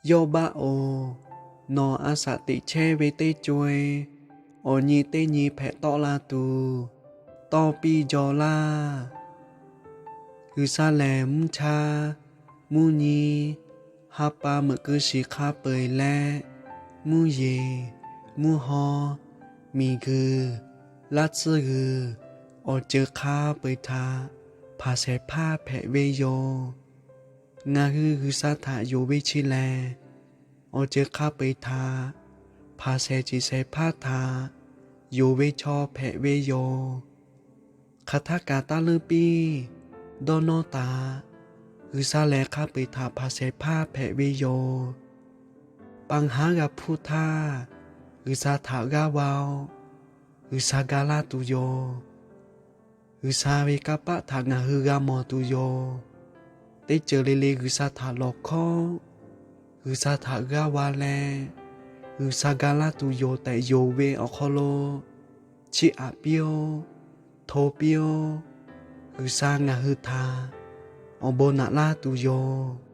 Yawˇbaˆ-oˬ, nawˬ a shaꞈ teꞈ chehˇ ve teˇ co-e awˬ nyi teˇ nyi hpehꞈ tawˆ la tuˬ, tawˇ piˇ jaw laˇ. G'uiˬsha lehˬ, mvuhˇ chaˇ, mvuhˇ nyi, ha pa meuꞈ keu shiˍ hk'a peu-eˬ leh, mvuhˇ yeˬ, mvuhˇ haw, miˬguiˬ, laˇ tsuhˇ g'uiˬ, awˬ ceuˬ hk'a peu-eˬ htaꞈ hpanˍ shehˍ hpaˇ hpehꞈ ve yoˬ. Ngaˬ hui G'uiˬsha htaꞈ yonˍ ve chi lehˬ, awˬ ceuˬ hk'a peu-eˬ htaꞈ hpanˍ shehˍ ciˍ shehˍ hpaˇ htaꞈ yonˍ ve chaw hpehꞈ ve yoˬ. Hk'aˬ htaˇ kaꞈ taˇ leuˉ piˇ. Dawˇ nawˇ taˍ. G'uiˬsha lehˬ, hk'a peu-eˬ htaꞈ hpanˍ shehˍ hpaˇ hpehꞈ ve yoˬ. Paˍ haˉ g'a hpuˇ htaˇ, G'uiˬsha htaꞈ g'aˇ va-oˬ. G'uiˬsha ga laˇ tuˬ yoˬ. G'uiˬsha ve kanˇ paˆ htaꞈ ngaˬ hui g'a mawˬ tuˬ yoˬ. Teˇ ceuˬ le le G'uiˬsha htaꞈ lawˬ hkawˉ, G'uiˬsha htaꞈ g'aˇ va leh, G'uiˬsha ga laˇ tuˬ yoˬ tehꞈ yonˍ ve awˬ hk'aw lo, chiˇ aꞈ piˇ-oˆ, hto piˇ-oˆ. G'uiˬsha ngaˬ hui htaꞈ awˬ bon naꞈ laˇ tuˬ yoˬ.